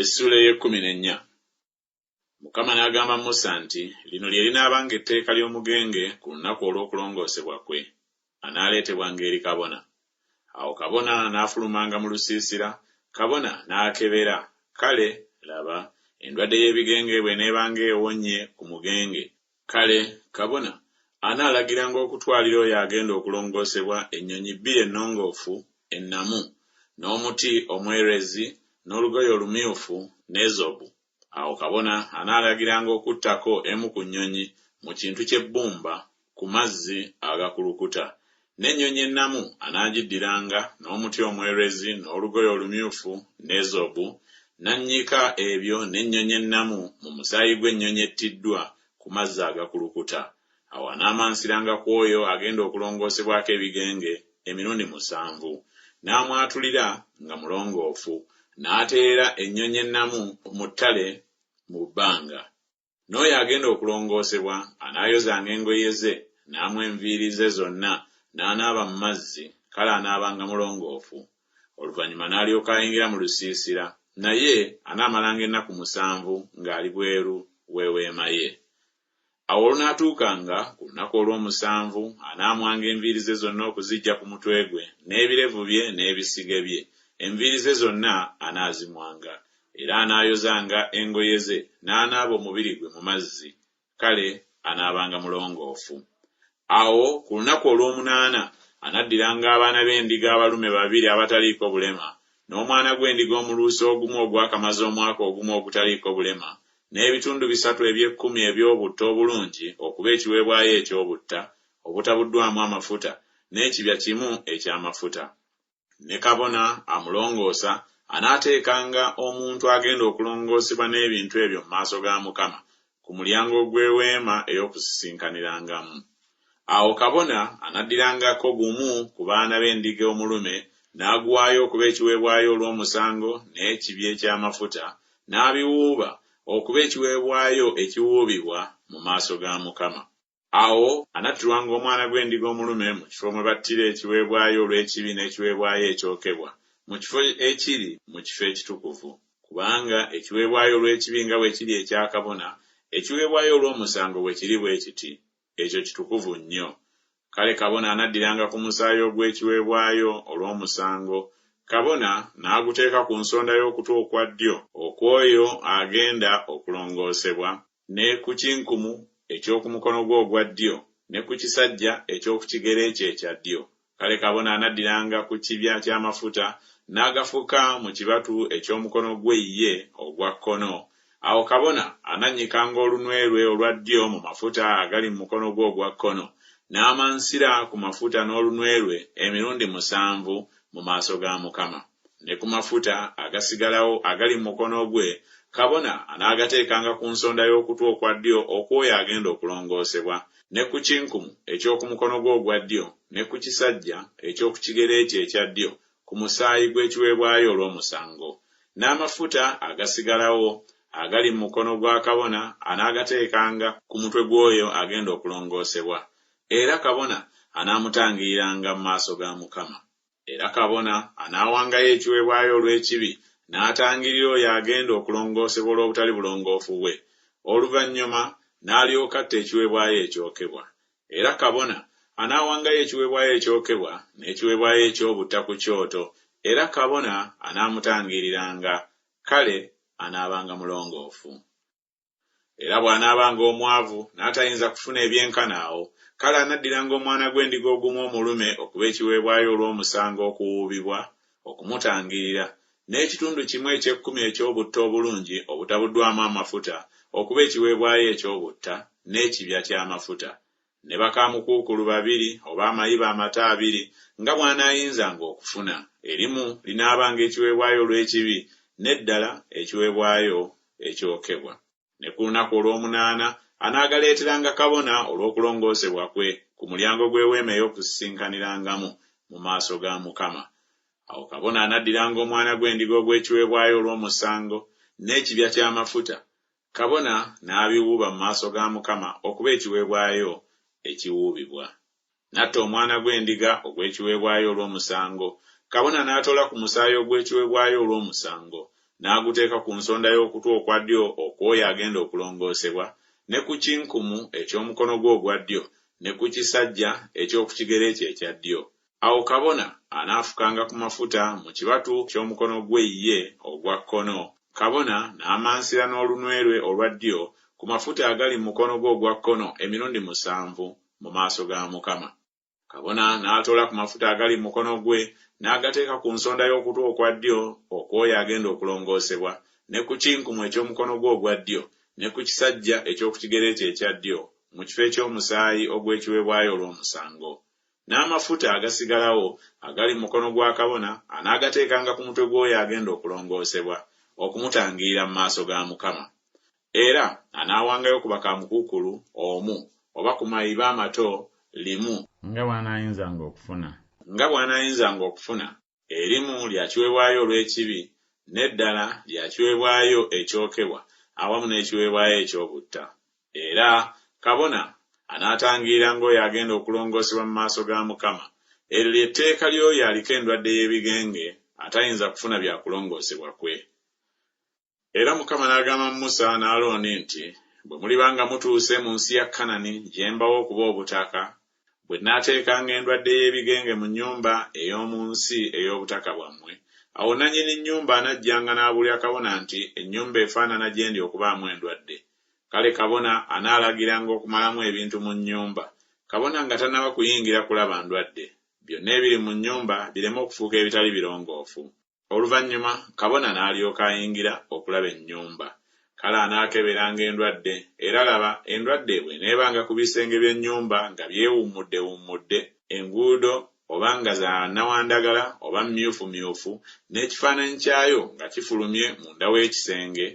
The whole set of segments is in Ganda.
Essuula ey'ekkumi n'ennya. Mukama n'agamba Musa nti, Lino lye linaabanga etteeka ly'omugenge ku lunaku olw'okulongoosebwa kwe, anaaleetebwanga eri kabona. Awo kabona anaafulumanga mu lusiisira, kabona n'akebera, kale, laba, endwadde y'ebigenge bw'eneebanga ewonye ku mugenge, kale kabona anaalagiranga okutwalira oyo agenda okulongoosebwa ennyonyi bbiri ennongoofu ennamu, n'omuti omwerezi, n'olugoye olumyufu, n'ezobu. Awo kabona anaalagiranga okuttako emu ku nnyonyi mu kintu ky'ebbumba ku mazzi agakulukuta, n'ennyonyi ennamu anaagiddiranga n'omuti omwerezi n'olugoye olumyufu n'ezobu, n'annyika ebyo n'ennyonyi ennamu mu musaayi gw'ennyonyi ettiddwa ku mazzi agakulukuta. Awo anaamansiranga ku oyo agenda okulongoosebwako ebigenge emirundi musanvu, n'amwatulira nga mulongoofu, n'ateera ennyonyi ennamu mu ttale mu bbanga. N'oyo agenda okulongoosebwa anaayozanga engoye ze, n'amwa enviiri ze zonna, n'anaaba mu mazzi, kale anaabanga mulongoofu. Oluvannyuma n'alyoka ayingira mu lusiisira, naye anaamalanga ennaku musanvu ng'ali bweru w'eweema ye. Awo olunaatuukanga ku lunaku olw'omusanvu, anaamwanga enviiri ze zonna okuziggya ku mutwe gwe, n'ebirevu bye n'ebisige bye, enviiri ze zonna anaazimwanga. Era anaayozanga engoye ze, n'anaaba omubiri gwe mu mazzi, kale anaabanga mulongoofu. Awo ku lunaku olw'omunaana anaddiranga abaana b'endiga abalume babiri abataliiko bulema, n'omwana gw'endiga omuluusi ogumu ogwakamaze omwaka ogumu ogutaliiko bulema, n'ebitundu bisatu eby'ekkumi eby'obutta obulungi okuba ekiweebwayo eky'obutta obutabuddwamu amafuta, n'ekibya kimu eky'amafuta. Ne kabona amulongoosa anaateekanga omuntu agenda okulongoosebwa n'ebintu ebyo mu maaso ga Mukama ku mulyango gw'eweema ey'okusisinkanirangamu. Awo kabona anaddirangako gumu ku baana b'endiga omulume n'aguwaayo okuba ekiweebwayo olw'omusango n'ekibya eky'amafuta, n'abiwuuba okuba ekiweebwayo ekiwuubibwa mu maaso ga Mukama. Awo anattirwanga omwana gw'endiga omulume mu kifo mwe battira ekiweebwayo olw'ekibi n'ekiweebwayo ekyokebwa, mu kifo ekiri mu kifo ekitukuvu. Kubanga ekiweebwayo olw'ekibi nga bwe kiri ekya kabona, ekiweebwayo olw'omusango bwe kiri bwe kiti, ekyo kitukuvu nnyo. Kale kabona anaddiranga ku musaayi ogw'ekiweebwayo olw'omusango, kabona n'aguteeka ku nsonda y'okutu okwa ddyo okw'oyo agenda okulongoosebwa, ne ku kinkumu eky'oku mukono gwe ogwa ddyo, ne ku kisajja eky'oku kigere kye ekya ddyo. Kale kabona anaddiranga ku kibya ky'amafuta n'agafuka mu kibatu eky'omukono gwe ye ogwa kkono. Awo kabona anannyikanga olunwe lwe olwa ddyo mu mafuta agali mu mukono gwe ogwa kkono, n'amansira ku mafuta n'olunwe lwe emirundi musanvu mu maaso ga Mukama. Ne ku mafuta agasigalawo agali mu mukono gwe, kabona anaagateekanga ku nsonda y'okutu okwa ddyo okw'oyo agenda okulongoosebwa, ne ku kinkumu eky'oku mukono gwe ogwa ddyo, ne ku kisajja eky'oku kigere kye ekya ddyo, ku musaayi gw'ekiweebwayo olw'omusango. N'amafuta agasigalawo agali mu mukono gwa kabona anaagateekanga ku mutwe gw'oyo agenda okulongoosebwa, era kabona anaamutangiriranga mu maaso ga Mukama. Era kabona anaawangayo ekiweebwayo olw'ekibi n'atangirira oyo agenda okulongoosebwa olw'obutali bulongoofu bwe, oluvannyuma n'alyoka atta ekiweebwayo ekyokebwa. Era kabona anaawangayo ekiweebwayo ekyokebwa n'ekiweebwayo eky'obutta ku kyoto, era kabona anaamutangiriranga, kale anaabanga mulongoofu. Era bw'anaabanga omwavu, n'atayinza kufuna ebyenkana awo, kale anaddiranga omwana gw'endiga ogumu omulume okuba ekiweebwayo olw'omusango okuwuubibwa, okumutangirira, n'ekitundu kimu eky'ekkumi eky'obutta obulungi obutabuddwamu amafuta okuba ekiweebwayo eky'obutta, n'ekibya ky'amafuta. Ne bakaamukuukulu babiri oba amayiba amato abiri, nga bw'anaayinzanga okufuna, erimu linaabanga ekiweebwayo olw'ekibi, n'eddala ekiweebwayo ekyokebwa. Ne ku lunaku olw'omunaana anaagaleeteranga kabona olw'okulongoosebwa kwe ku mulyango gw'eweema ey'okusisinkanirangamu mu maaso ga Mukama. Awo kabona anaddiranga omwana gw'endiga ogw'ekiweebwayo olw'omusango n'ekibya ky'amafuta, kabona n'abiwuuba mu maaso ga Mukama okuba ekiweebwayo ekiwuubibwa. N'atta omwana gw'endiga ogw'ekiweebwayo olw'omusango, kabona n'atoola ku musaayi ogw'ekiweebwayo olw'omusango, n'aguteeka ku nsonda y'okutu okwa ddyo okw'oyo agenda okulongoosebwa, ne ku kinkumu eky'omukono gwe ogwa ddyo, ne ku kisajja eky'oku kigere kye ekya ddyo. Awo kabona anaafukanga ku mafuta mu kibatu ky'omukono gwe ye ogwa kkono, kabona n'amansira n'olunwe lwe olwa ddyo ku mafuta agali mu mukono gwe ogwa kkono emirundi musanvu mu maaso ga Mukama. Kabona n'atoola ku mafuta agali mu mukono gwe n'agateeka ku nsonda y'okutu okwa ddyo okw'oyo agenda okulongoosebwa, ne ku kinkumu eky'omukono gwe ogwa ddyo, ne ku kisajja eky'oku kigere kye ekya ddyo, mu kifo eky'omusaayi ogw'ekiweebwayo olw'omusango. N'amafuta agasigalawo agali mu mukono gwa kabona anaagateekanga ku mutwe gw'oyo agenda okulongoosebwa, okumutangirira mu maaso ga Mukama. Era anaawangayo ku bakamukuukulu omu, oba ku mayiba amato limu. Nga bw'anaayinzanga okufuna. Nga bw'anaayinzanga okufuna, erimu lya kiweebwayo olw'ekibi, n'eddala lya kiweebwayo ekyokebwa awamu n'ekiweebwayo eky'obutta. Era kabona anaatangiriranga oyo agenda okulongoosebwa mu maaso ga Mukama. Eryo lye tteeka ly'oyo aliko endwadde y'ebigenge, atayinza kufuna bya kulongoosebwa kwe. Era Mukama n'agamba Musa ne Alooni nti, Bwe muliba nga mutuuse mu nsi ya Kanani gye mbawa okuba obutaka, bwe nnaateekanga endwadde y'ebigenge mu nnyumba ey'omu nsi ey'obutaka bwammwe, awo nnannyini nnyumba anajjanga n'abuulira kabona nti ennyumba efaanana gye ndi okubaamu endwadde. Kale kabona anaalagiranga okumalamu ebintu mu nnyumba, kabona nga tannaba kuyingira kulaba ndwadde, byonna ebiri mu nnyumba bireme okufuuka ebitali birongoofu. Oluvannyuma kabona n'alyoka ayingira okulaba ennyumba. Kale anaakeberanga endwadde, era laba, endwadde bw'eneebanga ku bisenge by'ennyumba nga byewummuddewummudde, enguudo oba nga za nnawandagala oba myufumyufu, n'ekifaananyi kyayo nga kifulumye munda w'ekisenge,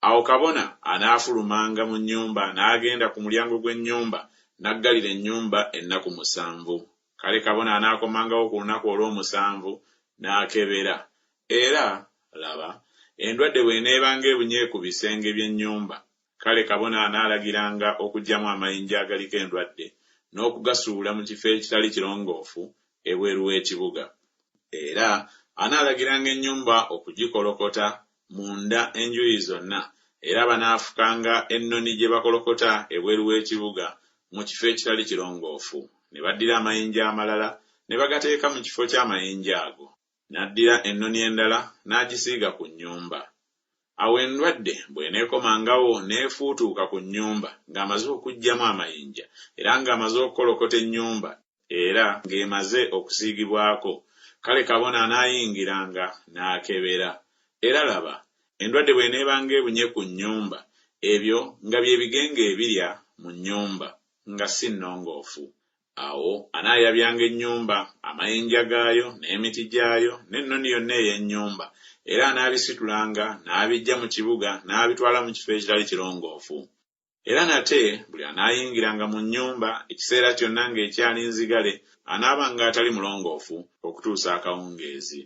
awo kabona anaafulumanga mu nnyumba n'agenda ku mulyango gw'ennyumba, n'aggalira ennyumba ennaku musanvu. Kale kabona anaakomangawo ku lunaku olw'omusanvu n'akebera, era, laba, endwadde bw'eneebanga ebunye ku bisenge by'ennyumba, kale kabona anaalagiranga okuggyamu amayinja agaliko endwadde n'okugasuula mu kifo ekitali kirongoofu ebweru w'ekibuga. Era anaalagiranga ennyumba okugikolokota munda enjuyi zonna, era banaafukanga ennoni gye bakolokota ebweru w'ekibuga mu kifo ekitali kirongoofu. Ne baddira amayinja amalala ne bagateeka mu kifo ky'amayinja ago. N'addira ennoni endala n'agisiiga ku nnyumba. Awo endwadde bw'eneekomangawo n'efuutuuka ku nnyumba ng'amaze okuggyamu amayinja era ng'amaze okukolokota ennyumba era ng'emaze okusiigibwako, kale kabona anaayingiranga n'akebera, era laba, endwadde bw'eneebanga ebunye ku nnyumba, ebyo nga bye bigenge ebirya mu nnyumba, nga si nnongoofu. Awo anaayabyanga ennyumba, amayinja gaayo, n'emiti gyayo, n'ennoni yonna ey'ennyumba, era anaabisitulanga n'abiggya mu kibuga n'abitwala mu kifo ekitali kirongoofu. Era nate buli anaayingiranga mu nnyumba ekiseera kyonna ng'ekyali nzigale anaabanga atali mulongoofu okutuusa akawungeezi.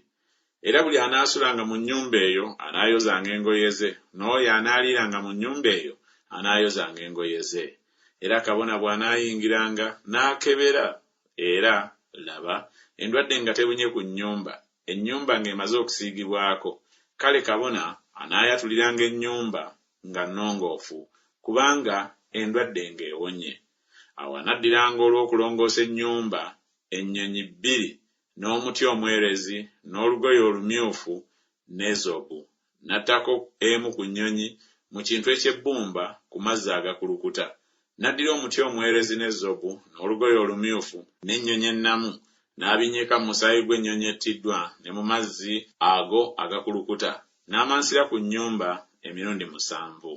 Era buli anaasulanga mu nnyumba eyo anaayozanga engoye ze, n'oyo anaaliiranga mu nnyumba eyo anaayozanga engoye ze. Era kabona bw'anaayingiranga n'akebera, era, laba, endwadde nga tebunye ku nnyumba, ennyumba ng'emaze okusiigibwako, kale kabona anaayatuliranga ennyumba nga nnongoofu, kubanga endwadde ng'ewonye. Awo anaddiranga olw'okulongoosa ennyumba ennyonyi bbiri n'omuti omwerezi n'olugoye olumyufu n'ezobu, n'attako emu ku nnyonyi mu kintu eky'ebbumba ku mazzi agakulukuta. N'addira omuti omwerezi n'ezobu n'olugoye olumyufu n'ennyonyi ennamu, n'abinnyika mu musaayi gw'ennyonyi ettiddwa ne mu mazzi ago agakulukuta, n'amansira ku nnyumba emirundi musanvu.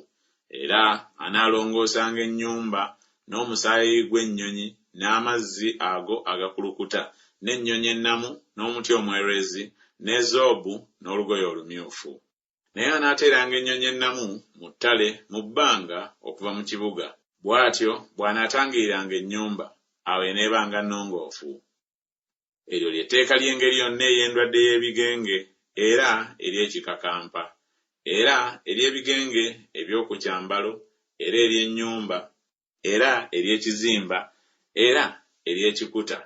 Era anaalongoosanga ennyumba n'omusaayi gw'ennyonyi n'amazzi ago agakulukuta, n'ennyonyi ennamu, n'omuti omwerezi, n'ezobu, n'olugoye olumyufu. Naye anaateeranga ennyonyi ennamu mu ttale mu bbanga okuva mu kibuga. Bw'atyo bw'anaatangiriranga ennyumba, awo eneebanga nnongoofu. Eryo lye tteeka ly'engeri yonna ey'endwadde y'ebigenge, era ery'ekikakampa, era ery'ebigenge eby'oku kyambalo, era ery'ennyumba, era ery'ekizimba, era ery'ekikuta,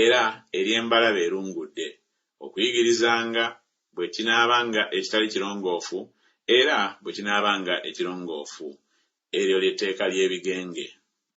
era ery'embalabe erungudde, okuyigirizanga bwe kinaabanga ekitali kirongoofu Era bwe kinaabanga ekirongoofu. Eryo lye tteeka ly'ebigenge.